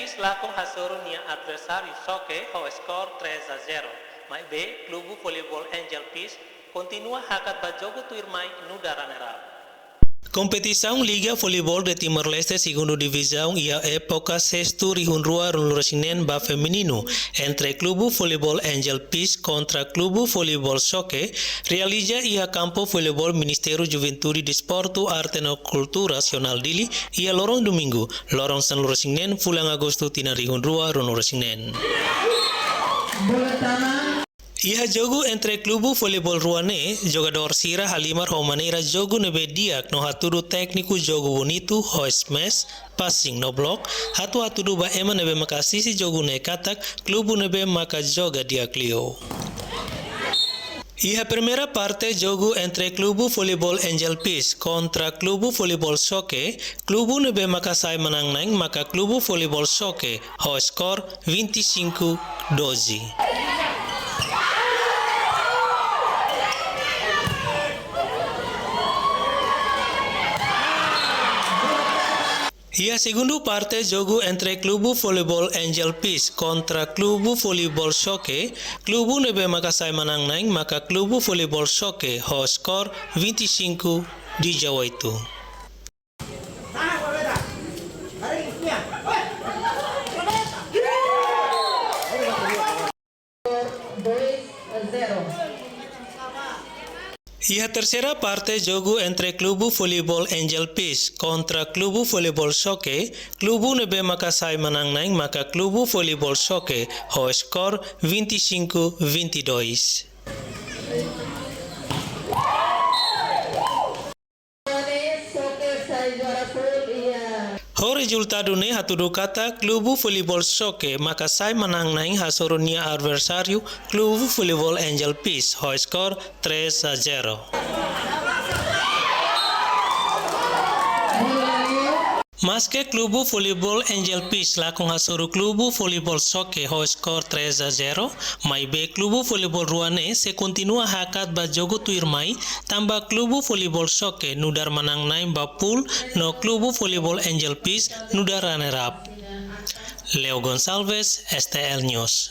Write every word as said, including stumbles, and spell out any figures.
Peace lakon hasoru nia adversáriu xoke ho skor três a zero. Maibé, klubu voleibol Angel Peace kontinua hakat ba jogu tuirmai nu'udar runner-up. Kompetisaun Liga Voleibol de Timor-Leste Segundu Divizaun iha époka sestu rihun rua ruanulu-resin-neen ba femininu, entre klubu voleibol Angel Peace kontra klubu voleibol xoke, realiza iha kampu voleibol Ministériu Juventude, Desportu, Arte no Kultura Nasionál Dili, iha loron Domingu, loron sanulu-resin-neen fulan Agostu tinan rihun rua ruanulu-resin-neen. Iha jogu entre klubu voleibol rua ne'e, jogadór sira halimar ho maneira jogu ne'ebé di'ak no hatudu tékniku jogu bonitu, ho smash, passing no block, atu hatudu ba ema ne'ebé maka asiste jogu ne'e katak klubu ne'ebé maka joga di'ak liu. Iha primeira parte jogu entre klubu voleibol Angel Peace kontra klubu voleibol xoke, klubu ne'ebé maka sai manán-na'in maka klubu voleibol xoke, ho skor vinte e cinco doze. Iha segundu parte jogu entre klubu voleibol Angel Peace kontra klubu voleibol xoke, klubu ne'ebé maka sai manán-na'in maka klubu voleibol xoke, ho skor vinte e cinco dezoito. Dois a zero. Iha terseira parte jogu entre klubu voleibol Angel Peace kontra klubu voleibol xoke, klubu ne'ebé maka sai manán-na'in maka klubu voleibol xoke, ho skor vinte e cinco vinte e dois. Ho rezultadu ne'e hatudu katak klubu voleibol xoke maka sai manán-na'in hasoru nia adversáriu klubu voleibol Angel Peace, ho skor três a zero. Maske klubu voleibol Angel Peace lakon hasoru klubu voleibol xoke ho skor três a zero, maibé klubu voleibol rua ne'e sei kontinua hakat ba jogu tuirmai, tanba klubu voleibol xoke nu'udar manán-na'in ba pool no klubu voleibol Angel Peace nu'udar runner-up. Leo Gonçalves, S T L News.